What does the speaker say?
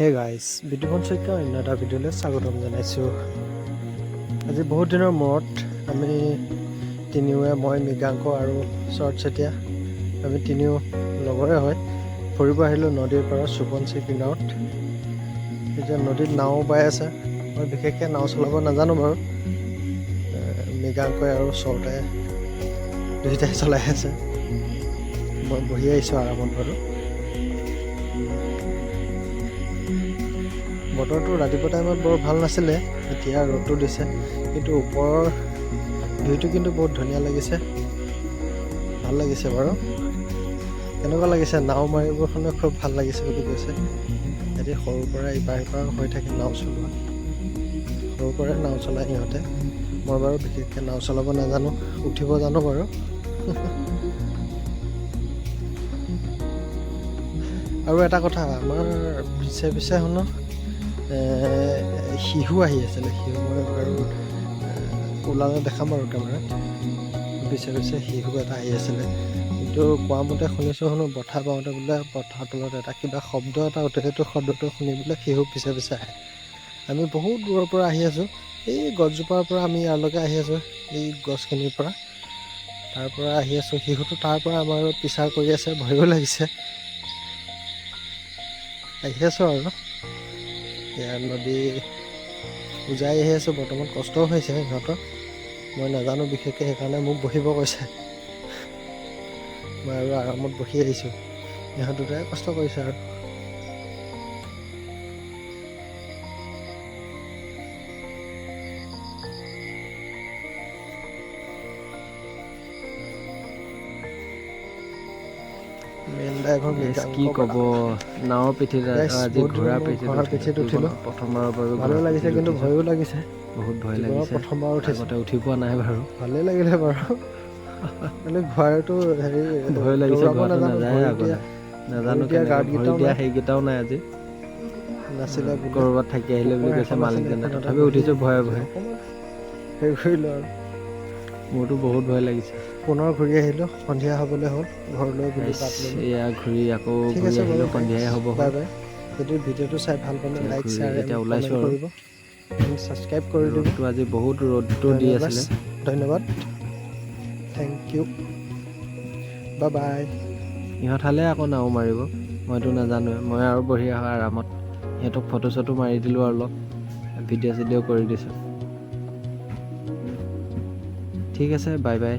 Hey guys, Bitupan Saikia অন্য এটা ভিডিঅ'লৈ স্বাগতম জনাইছোঁ। আজি বহুত দিনৰ মূৰত আমি তিনিওৱে, মই, মৃগাংক আৰু শৰৎ চেতিয়া, আমি তিনিও লগৰে হয়, ফুৰিব আহিলোঁ নদীৰ পাৰত সোৱণশিৰি কিনাৰত। এতিয়া নদীত নাও বাই আছে। মই বিশেষকৈ নাও চলাব নাজানো বাৰু। মৃগাংকই আৰু শৰতে দুয়োটাই চলাই আছে। মই বহি আহিছোঁ আৰামত বাৰু। বতৰটো ৰাতিপুৱা টাইমত বৰ ভাল নাছিলে, এতিয়া ৰ'দটো দিছে, কিন্তু ওপৰৰ ভিউটো কিন্তু বহুত ধুনীয়া লাগিছে, ভাল লাগিছে বাৰু। কেনেকুৱা লাগিছে? নাও মাৰিবখনে খুব ভাল লাগিছে বুলি কৈছে। সিহঁতি সৰুৰ পৰা ইপাৰ সিপাৰ হৈ থাকে নাও চলোৱা, সৰুৰ পৰাই নাও চলায় সিহঁতে। মই বাৰু বিশেষকৈ নাও চলাব নাজানো, উঠিব জানো বাৰু। আৰু এটা কথা, আমাৰ পিছে পিছে শুনো শিহু আহি আছিলে। শিহু মই বাৰু ওলালে দেখাম বাৰু কেমেৰাত। পিছে পিছে শিহু এটা আহি আছিলে, কিন্তু কোৱা মতে শুনিছোঁ শুনো বঠা পাওঁতে বোলে বঠাৰ তলত এটা কিবা শব্দ এটা উঠে, সেইটো শব্দটো শুনি বোলে শিহু পিছে পিছে আহে। আমি বহুত দূৰৰ পৰা আহি আছোঁ, এই গছজোপাৰ পৰা আমি ইয়ালৈকে আহি আছোঁ, এই গছখিনিৰ পৰা, তাৰ পৰা আহি আছোঁ। শিহুটো তাৰ পৰা আমাৰ পিছা কৰি আছে, ভয়ো লাগিছে। আহি আছোঁ আৰু ইয়াৰ নদী উজাই আহি আছোঁ। বৰ্তমান কষ্টও হৈছে সিহঁতৰ, মই নাজানো বিশেষকৈ, সেইকাৰণে মোক বহিব কৈছে। মই আৰু আৰামত বহি আহিছোঁ, ইহঁত দুটাই কষ্ট কৰিছে আৰু। মেইন ড্ৰাইভাৰ কি ক'ব, নাৱৰ পিঠিত আজি বহুত দিনৰ ঘোঁৰাৰ মূৰত পিঠিত ঘোঁৰাৰ উঠিলো। পিঠিত উঠিলো। প্ৰথমবাৰৰ বাবে ভালো ঘোঁৰাৰ লাগিছে, পিঠিত কিন্তু উঠিছো। ভয়ো লাগিছে। বহুত ভয় জীৱনৰ লাগিছে, প্ৰথমবাৰ উঠিছে। আগতে উঠি পোৱা নাই বাৰু। ভালেই লাগিলে বাৰু, মানে ঘোঁৰাটো হেৰি ভয় লাগিছে, দৌৰাব ঘোঁৰাটো নাজানো, নাযায় ভৰি আগলে। দিয়া নাজানো ভৰি দিয়া কেনেকে, গাৰ্ড ভৰি কেইটাও দিয়া নাই। সেইকেইটাও নাই আজি। নাছিলে বোলে। ক'ৰবাত থাকি আহিলে বুলি ওপৰ কৈছে এখন আছিলে, মালিকজনে, সেইখনতে তথাপি বহি উঠিছো ভয়ে ভয়ে। অকণমান হেৰি কৰিলোঁ আৰু। মোৰতো বহুত ভয় লাগিছে। পুনৰ ঘূৰি আহিলোঁ, সন্ধিয়া হ'বলৈ হ'ল, ঘৰলৈ বুলি বাট ল'লোঁ। এয়া ঘূৰি আকৌ ঠিক ঘূৰি আছে আহিলোঁ, বাৰু, সন্ধিয়াই হ'ব বাই হ'ল। বাই। যদি ভিডিঅ'টো চাই ভাল পালে এতিয়া লাইক, ঘূৰি শ্বেয়াৰ, এতিয়া ওলাইছোঁ কমেণ্ট আৰু। কৰিব, ছাবস্ক্ৰাইব কৰি দিব। ৰ'দটো আজি বহুত ৰ'দটো দি ধন্যবাদ। আছিলে। ধন্যবাদ, thank U, bye bye. ইহঁত হালে আকৌ নাও মাৰিব, মইতো নাজানোৱে। মই আৰু বঢ়িয়া হয় আৰামত সিহঁতক ফটো চটো মাৰি দিলোঁ আৰু অলপ ভিডিঅ' চিডিঅ' কৰি দিছোঁ। ঠিক আছে, বাই বাই।